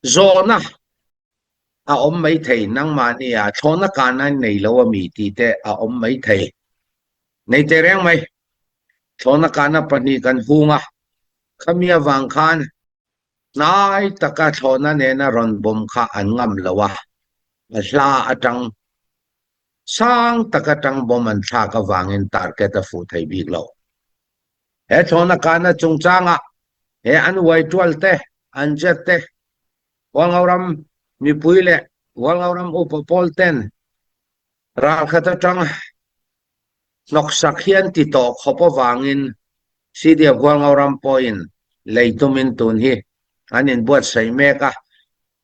Zawhna a awm mai thei, nangmahni ah thlawhna kahna nei lo a mi tih te a awm mai thei. Nei teh reng mai, thlawhna kahna pahnih kan hung a, khami avang khan hnai taka thlawhna nena rawn bawm kha an ngam lo a, a hla atang sang taka atang bawm an thlak avangin target a fuh thei bik lo. He thlawhna kahna chungchangah he an uai tual te, an jet te, Hualngoram mipui leh Hualngoram upa pawl ten ralkhat atang hnawksak hi an ti tawh khawp avangin CDF Hualngoram pawhin lei tumin tun hi an inbuatsaih mek a,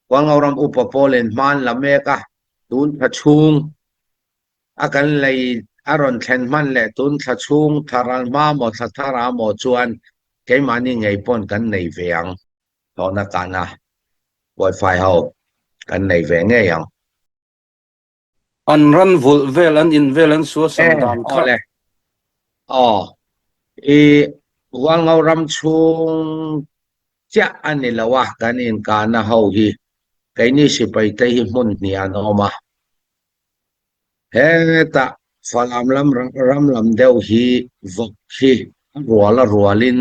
Hualngoram upa pawlin hma an la mek a, tun thla chhung a kan lei a rawn thlen hman leh tun thla chhung thla ral hma maw thla thar ah maw chuan keimahni ngei pawn kan nei ve ang. Thlawhna kahna wifi ho kan nei ve ngei ang. An ran vulh vel an in vel an suasam dan kha. Awle. Aw. I Hualngo ram chhung chiah a ni lo a kan inkahna ho hi keini sipai te hi hmun hnih an awm a. Hetah Falam lam ram lam deuh hi vawk hi a rual a rualin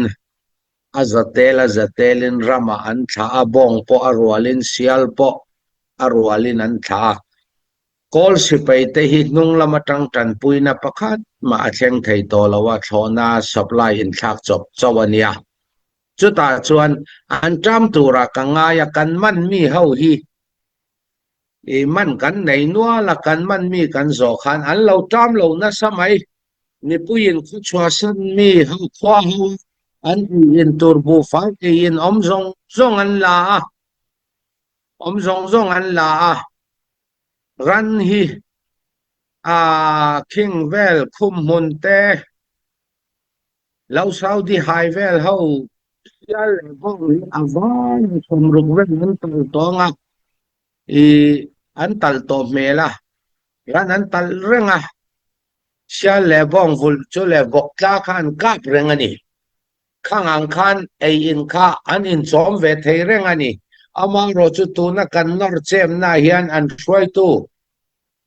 a zatel a zatelin ramah an thlah a, bawng pawh a rualin sial pawh a rualin an thlah a. Kawl sipai te hi hnung lam atang tanpuina pakhat mah a thleng thei tawh lo a, thlawhna supply inthlak chawp chauh a nia. Chutah chuan an ṭam turah ka ngai a, kan man mi ho hi I man kan nei nual a, kan man mi kan zawh khan an lo ṭam lo nasa mai. Mipuiin khawchhuahsan mi ho khua ho an ei in tur buhfai ei in awm zawng zawng an la a, awm zawng zawng an la a. Ran hi a khing vel khum hmun te, lo Saudi hai vel ho sial leh bawng hi a vai a sawmruk vel an tal tawng a. I an talh tawh hmel a, hian an talh reng a, sial leh bawng vulh chu leh vawk tla kha an kap reng a ni. Khang ang khan ei in kha an inchawm ve thei reng a ni. Amaherawh chu tuna kan nawr chemna hian an hruaitu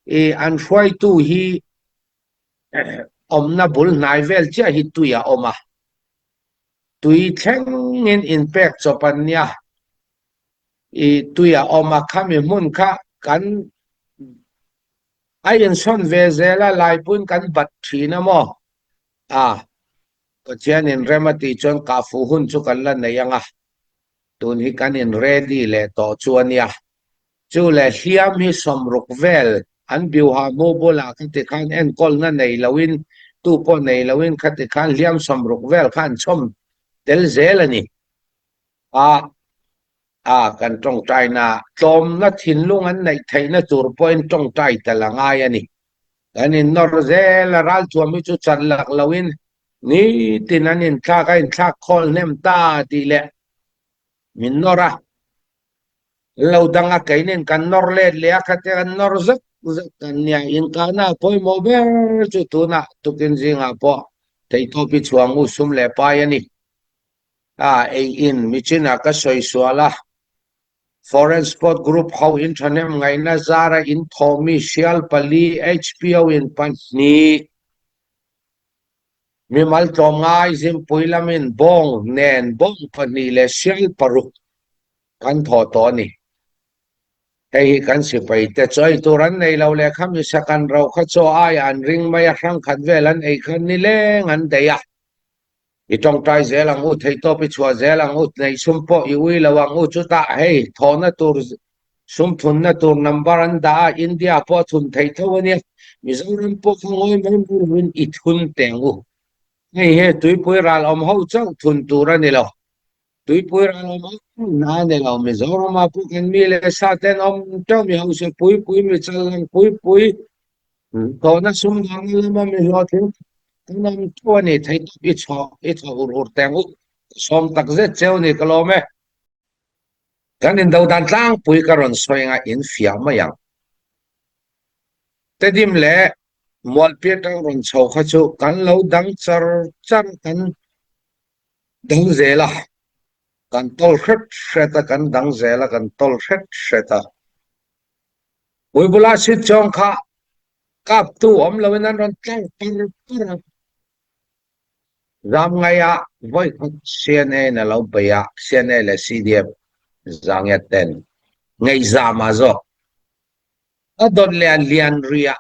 i an hruaitu hi awmna bul hnai vel chiah hi tui a awm a, tui thlengin inpek chawp an nia. I tui a awm a, khami hmun kha kan a insawn ve zel a, laipuiin kan bat thin a maw? A, Pathianin rem a tih chuan kahfuh hun chu kan la nei ang a, tun hi kan in ready leh tawh chu a nia. Chu leh hliam hi sawmruk vel an biuha hmu bulah khati khan enkawlna nei loin, tu pawh nei loin khati khan hliam sawmruk vel kha an chhawm tel zel a ni. A a kan tawngtaina tlawmna thinlung an neih theihna tur pawhin tawngtai tel a ngai a ni. Kan innawr zel a, ralthuam hi chu chan lak loin nitin an inthlak a inthlak khawl hnem ta tih leh min nawr a. Lo dang a keinin kan nawr let leh a, khatia kan nawr zak zak kan nia. Inkahna a pawimawh ber chu tunah tukin zingah pawh theihtawp i chhuang u sum leh pai a ni. A ei in michinah ka sawi sual a, Foreign Sport Group ho in thahnem ngaihna zara in thawhmi sial pali HPO in pahnih mimal tlawmngai Zimpui lamin bawng nen bawng pahnih leh sial paruk kan thawh tawh a ni. Hei hi kan sipai te chaw ei tur an nei lo leh kha misa kan ro kha chaw aiah an ring mai a, hrangkhat vel an ei kha nileng an daih a. I tawngtai zel ang u, theihtawp i chhuah zel ang u, neih sum pawh i ui lo ang u, chutah hei thawhna tur sum thunna tur number an dah a, India pawh a thun theih tho a nia, Mizoram pawh kha ngawi mai mai lovin i thun teh ang u. Hei hi tuipui ral awm ho chauh thun tur a ni lo. Tuipui ral awm ho na a ni lo, Mizoramah pawh kan mi leh sa ten awm teuh mi hausa pui pui, mi challang pui pui, Tawhna sum dang lama mi hlawhtling kan awm teuh a ni thei tawp i chhaw i thaw ur ur teng u ka sawm tak zet cheu ni ka lawm e. Kan indo dan tlangpui ka rawn sawi anga in fiah mai ang. Tedim leh Mualpi atang rawn chho kha chu kan lo dang char char kan dang zel a. Kan tawl hret hret a, kan dang zel a, kan tawl hret hret a. Puibula sit chawng kha kaptu awm loin an rawn tlang par par a. Zamngaia vawi khat CNA in a lo bei a, CNA leh CDF Zangiat ten ngaihzam ah zawk a dawt leh a lian rih a,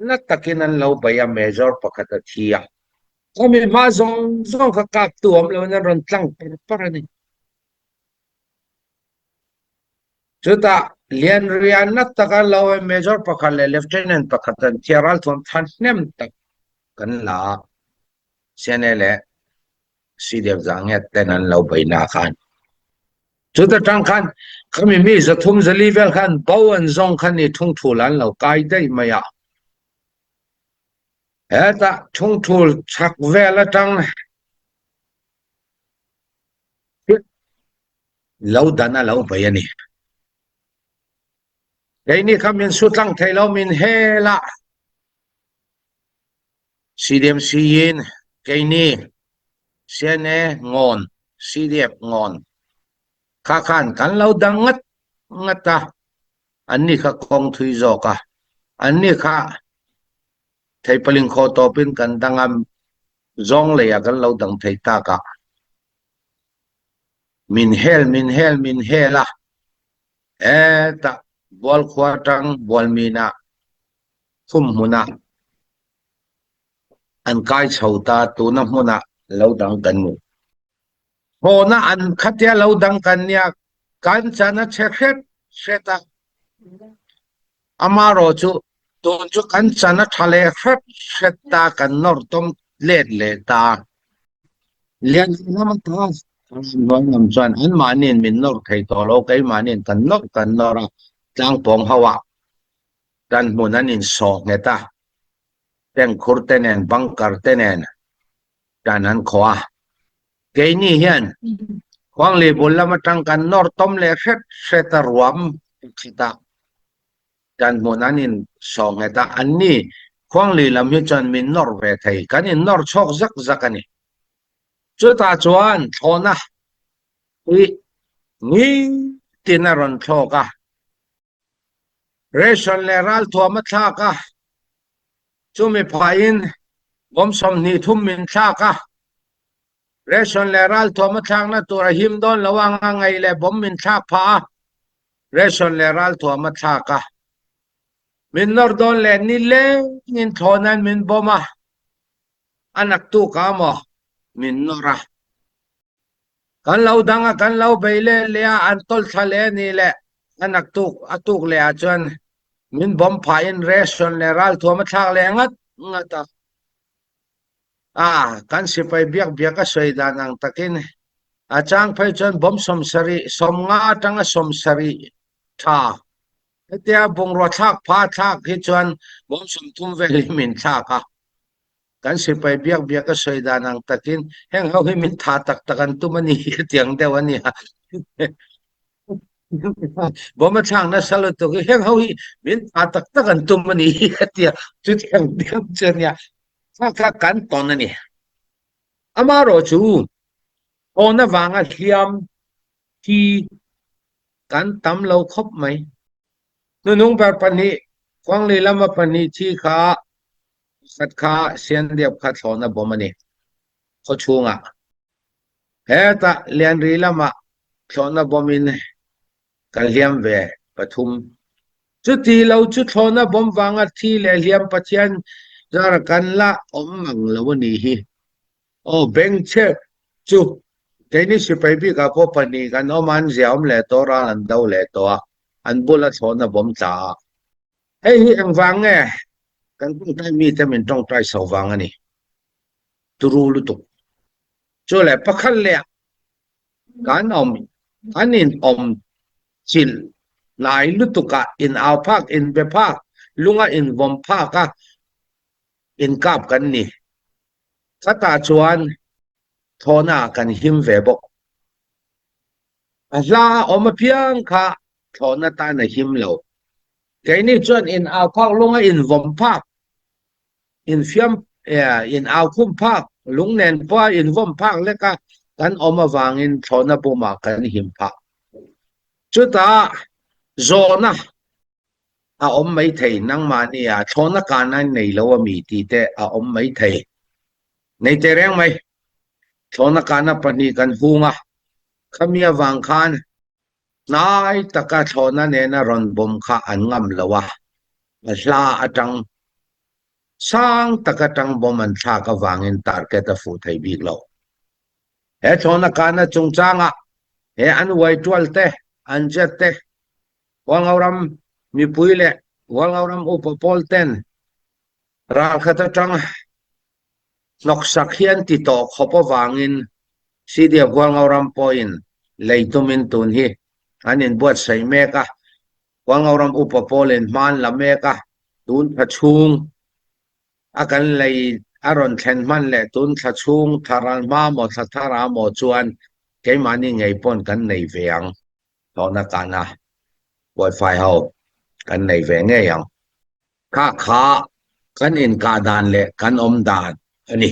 na takin an lo bei a, Major pakhat a thi a. Khami hma zawng zawng kha kaptu awm loin an rawn tlang par par a ni. Chutah Lianrian na taka lo e Major pakhat leh Lieutenant pakhat an thi a, ralthuam thahnem tak kan la a, CNA leh CDF Zangiat ten an lo beihna khan. Chuta tang khan khami mi zathum zali vel khan bo an zawng kha ni thungthul an lo kai daih mai a. Hetah thungthul chhak vel atang Lo dan a lo bei a ni. Keini kha min su tlang thei lo min hel a. CDMC in keini CNA ngawn CDF ngawn kha khan kan lo dang ngat ngat a, anni kha kawng thui zawk a, anni kha Theipaling khaw tawpin kan dang a, zawng leiah kan lo dang thei tak a. Min hel, min hel, min hel a, hetah Bualkhua atang Bualminah khum hmunah an kai chho ta, tuna hmunah lo dang kan ni. Hawna an khatia lo dang kan nia, kan chan a che hret hret a. Amarawh chu tun chu kan chan a tha leh hret hret ta, kan nawr tawm let leh ta. Lian lam ata hnuai lam chuan anmahniin min nawr thei tawh lo, keimahniin kan nawr kan nawr a, tlangpawng ho ah kan hmun an insawh nghet a, tank khur te nen, bunker te nen tan an khawh a. Keini hian Khuangli bul lam atang kan nawr tawm leh hret hret a ruam pakhat a, kan hmun an in sawh nghet a, anni Khuangli lam hi chuan min nawr ve thei, kan in nawr chhawk zak zak a ni. Chutah chuan thlawhna hi nitin a rawn thlawk a, ration leh ralthuam a thlak a, chumi phahin bawm 23 min thlak a, ration leh ralthuam a thlakna tur a him dawn lo ang a ngaih leh bawm min thlak phah a, ration leh ralthuam a thlak a. Min nawr dawn leh nilengin thlawhnain min bawm a, a naktuk a maw min nawr a. Kan lo dang a, kan lo bei leh leh a, an tawlh thla leh a nih leh a naktuk a tuk leh ah chuan min bawm phahin ration leh ralthuam a thlak leh ngat ngat a. A, kan sipai biak biak a sawi dan ang takin a chang phei chuan bawm 70, 50 atanga 70 tha hetia bungrua thlak pha thlak hi chuan bawm 30 vel hi min thlak a. Kan sipai biak biak a sawi dan ang takin heng ho hi min tha tak tak an tum a ni tiang deuh a nia. Bawm a thlak nasa lutuk hi heng ho hi min tha tak tak an tum a ni tia chutiang deuh chu a nia. Kha kha kan tawn a ni. Amaherawhchu tawn avanga hliam thi kan tam lo khawp mai. Hnunung ber pahnih, Khuangli lama pahnih thi kha Pakhat kha Siandiap kha thlawhna bawm a ni khaw chhungah. Hetah Lianri lamah thlawhna bawmin ka hliam ve pathum. Chuti lo chu thlawhna bawm vanga thi leh hliam Pathian zara kan la awm mang lo a nih hi. Aw bengchhe chu keini sipai bikah pawh pahnih kan awm a, an ziaawm leh tawh ral an do leh tawh a, an bula thlawhna bawm tla a. Hei hi engvang nge kan tawngtai mite min tawngtai so vang a ni. Turu lutuk. Chu leh pakhat leh kan awm kan in awm chilh hnai lutuk a in au phak in be phak lunga in vawm phak a in kap kan ni. Khatah chuan thlawhna ah kan him ve bawk. A hla a awm apiang kha thlawhna tan a him lo. Keini chuan in au phak lunga in vawm phak, in fiam in au khum phak, lung nen pawha in vawm phak leka kan awm avangin thlawhna bumah kan him phah. Chutah zawhna a awm mai thei, nangmahni ah thlawhna kahna nei lo ami tih te a awm mai thei. Nei teh reng mai, thlawhna kahna pahnih kan hung a, khami avang khan hnai taka thlawhna nena rawn bawm kha an ngam lo a, a hla atang sang taka tang bawm an thlak avangin target a fuh thei bik lo. He thlawhna kahna chungchangah he an uai tual te, an jet te, Hualngoram mipui leh Hualngoram upa pawl ten ralkhat atang hnawksak hi an ti tawh khawp avangin CDF Hualngoram pawhin lei tumin tun hi an inbuatsaih mek a, Hualngoram upa pawlin hma an la mek a, tun thla chhung a kan lei a rawn thlen hman leh tun thla chhung thla ral hma maw thla thar ah maw chuan keimahni ngei pawn kan nei ve ang. Thlawhna kahna wifi ho kan nei ve ngei ang. Kha kha kan inkah dan leh kan awm dan a ni.